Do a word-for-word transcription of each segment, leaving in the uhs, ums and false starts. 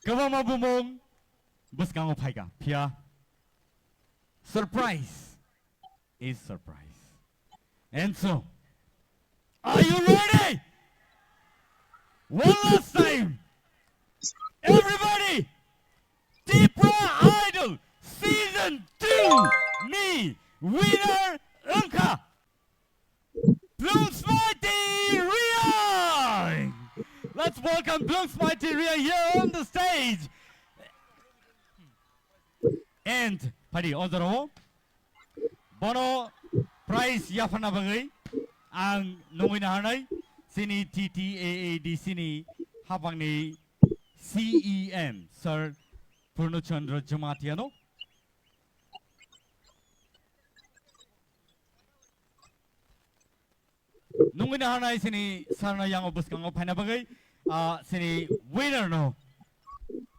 Kwbangma bumung bwskango phaikha, phiya surprise is surprise. And so, are you ready? One last time, everybody, Tipra Idol Season two ni winner wngkha Blooms Mighty Reang! Let's welcome Blooms Mighty Reang here on the stage. And, phaidi, o jorao bono prize yapharna bagwi ang nungwi naharnai chini T T A A D C ni hapangni C E M, Sir Purno Chandra Jamatia no. Nungwi naharnai chini sir no yango bwskango phaina bagwi, ah, chini winner no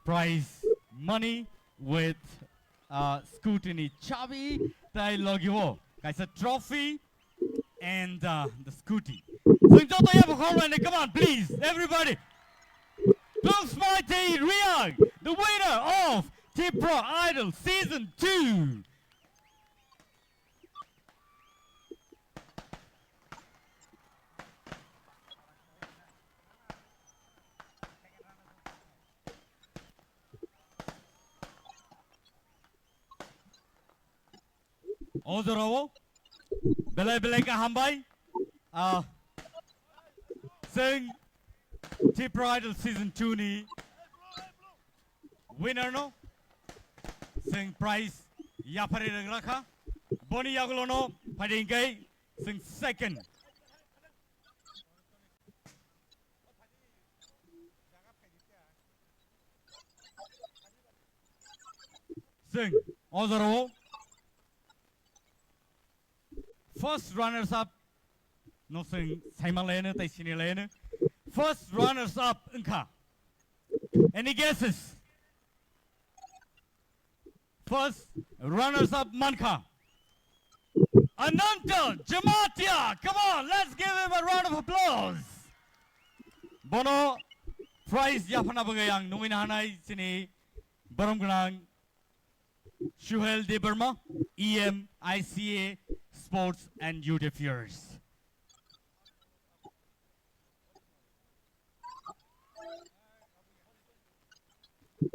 prize money with, ah, scooty ni chabi tai logi o kaisa trophy and, ah, the scooty. Chwng joto yapha khorlainai, come on, please, everybody. Blooms Mighty Reang, the winner of Tipra Idol Season two. O jorao belai belai khe hambai. Ah, chwng Tipra Idol Season two ni winner no chwng prize yapharwi rwgra kha. Boni yagulo no phaidi hwnkhe chwng second. Chwng o jorao first runners up no chwng saima laino tei sini laino. First runners up wngkha. Any guesses? First runners up mankha Ananta Jamatia. Come on, let's give him a round of applause. Bono prize yapharna bagwi ang nungwi naharnai chini borom gwnang Suhel Debbarma, E M I C A, Sports and Youth Affairs.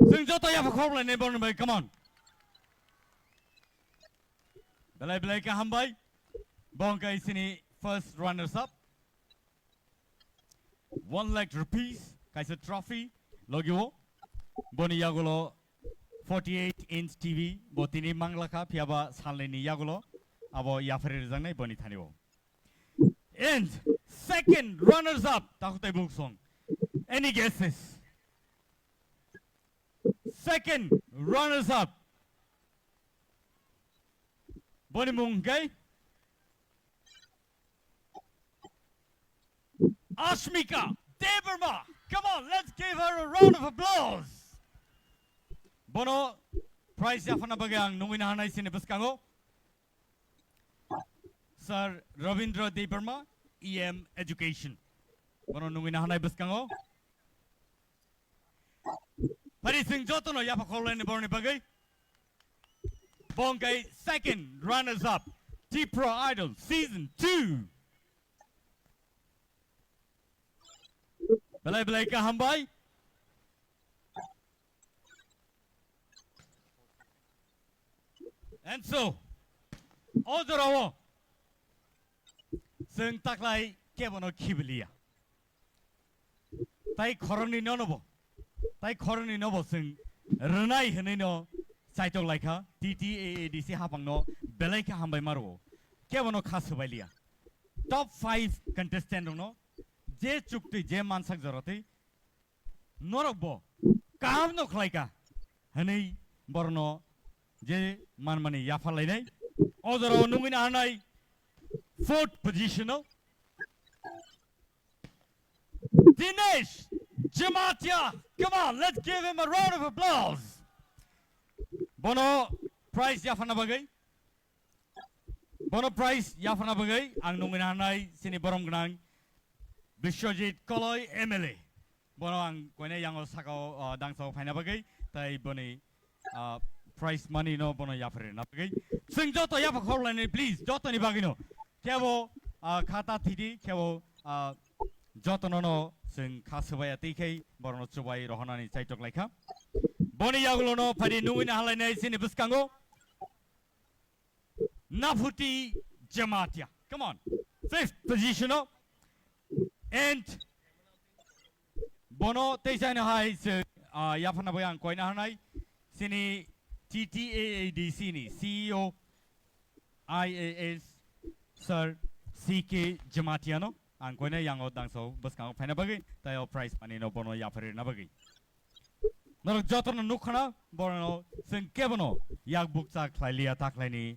Chwng joto yapha khorlainai borni bai, come on. Belai belai khe hambai. Bo wngkha chini first runners up. One lakh rupees, kaisa trophy, logi o. Boni yagulo forty-eight inch T V, bo tini manglakha, phiyaba salnini yagulo abo yapharwi rwjaknai boni thani o. And second runners up, takhuk tei bungsong. Any guesses? Second runners up. Boni mung hwnkhe Ashmika Debbarma. Come on, let's give her a round of applause. Bono prize yapharna bagwi ang nungwi naharnai chini bwskango Sir Ravindra Debbarma, E M Education. Bono nungwi naharnai bwskango. Phari chwng jotono yapha khorlaini borni bagwi. Bo wngkha second runners up, Tipra Idol Season two. Belai belai khe hambai. And so, o jorao chwng taklai kebono khibiliya. Tai khoroknwi nono bo, tai khoroknwi no bo chwng rwnai hwnwi no chaitok laikha, T T A A D C haphangno belai khe hambai ma rwo. Kebono kha swbailiya. Top five contestant rokno je chuktwi, je mansak jorotwi norok bo kaham no khlaika hwnwi borno je manmani yapharlainai. O jorao nungwi naharnai fourth position o Dinesh Jamatia. Come on, let's give him a round of applause. Bono prize yapharna bagwi, bono prize yapharna bagwi ang nungwi naharnai chini borom gwnang Biswajit Koloi M L A. Bono ang koine yango sakao, ah, dangsa o phaina bagwi, tai boni, ah, prize money no bono yapharina bagwi. Chwng joto yapha khorlaini, please, jotoni bagwino. Khebo, ah, khata thidi, khebo, ah, jotono no chwng kha swbaiya twi khai borokno chubai rohornani chaitok laikha. Boni yagulo no phadi nungwi na halainai chini bwskango. Naphuti Jamatia. Come on. Fifth position o. And bono tei jaino hai se, ah, yaphana bai ang koina hanai. Sini T T A A D C ni C E O I A S Sir C K Jamatia no ang koina yango dangso bwskango phaina bagwi tai o prize money no bono yapharina bagwi. Norok jotono nukhana, borokno chwng kebono yak bukcha khlai liya taklaini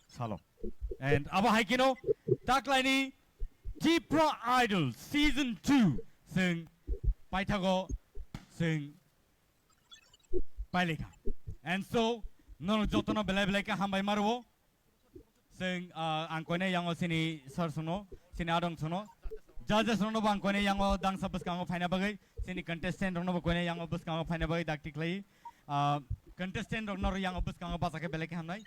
salo. And abo hai kheno taklaini Tipra Idol Season two chwng paithago chwng pailikha. And so, norok jotono belai belai khe hambai maro. Chwng, ah, ang koine yango chini sir songno, chini adong songno. Judges rokno bo ang koine yango dangsa bwskango phaina bagwi, chini contestant rokno bo koine yango bwskango phaina bagwi dakti khlai. Ah, contestant rokno yango bwskango bacha khe belai khe hamnai.